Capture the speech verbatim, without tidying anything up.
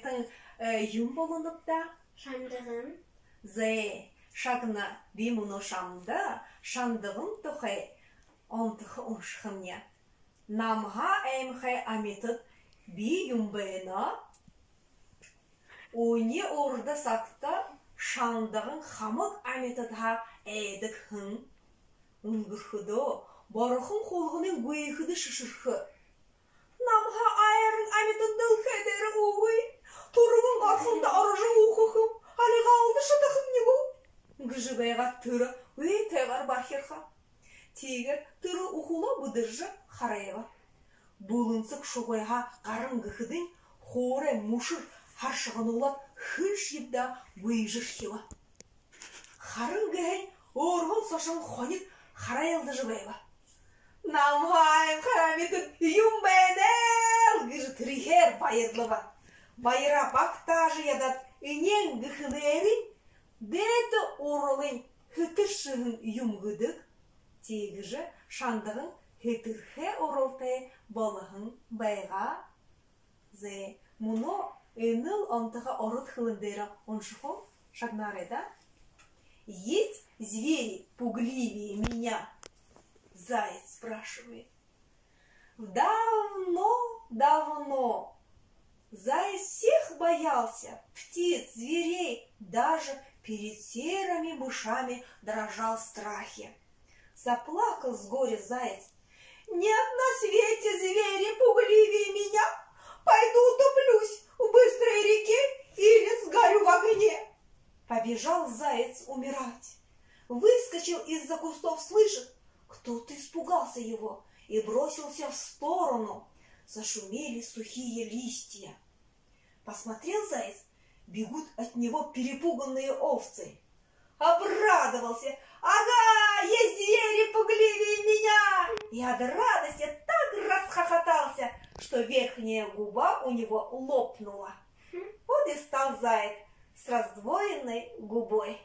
Тон, э, юун болоноб даа? Шандаган. Зэ, шагна, би мүнөө шамда шандаган тухай онтохо уншахамни. Намһаа аймхай амитад бии юм байна. Үни урда сагта шандаган хамаг амитадһаа айдаг һэн. Үнгэрхэдөө борохон хулганын гүйхэдэ шэшэрхэ. Намһаа айран амитан дэлхэй дээрэ үгы. Түргэн горхондо орожо үхэхэм, али галда шадахамни гү? Гэжэ байгаа тэрэ үетэйгээр бархирха. Тиигээд тэрэ үхэлөө бэдэржэ харайба. Бүлэнсэг шугайһаа гаран гэхэдэнь, хуурай мүшэр харшагануулаад, хэншье юм даа гүйжэрхибэ. Харан гэһэнь, өөрһөөн сошон хонид харайлдажа байба. Намһаа аймхай амитад юм байна л гэжэ тэрээгээр баярлаба. Баяраа багтаажа ядаад, энеэн гэхэлээрнь, дээдэ уралынь хэтэршэһэн юм гэдэг. Тиигэжэ шандаган хэтэрхэ уралтай болоһон байгаа. Зэ, мүнөө энэл онтохо ород хэлэн дээрэ уншахам, шагнаарай даа. Есть звери пугливее меня? Заяц спрашивает. Давно-давно заяц всех боялся, птиц, зверей, даже перед серыми мышами дрожал в страхе. Заплакал с горя заяц. Нет на свете звери пугливее меня. Пойду утоплюсь в быстрой реке или сгорю в огне. Побежал заяц умирать. Выскочил из-за кустов, слышит, кто-то испугался его и бросился в сторону. Зашумели сухие листья. Посмотрел заяц, бегут от него перепуганные овцы. Обрадовался. Ага, есть звери пугливее меня! И от радости так расхохотался, что верхняя губа у него лопнула. Вот и стал заяц с раздвоенной губой.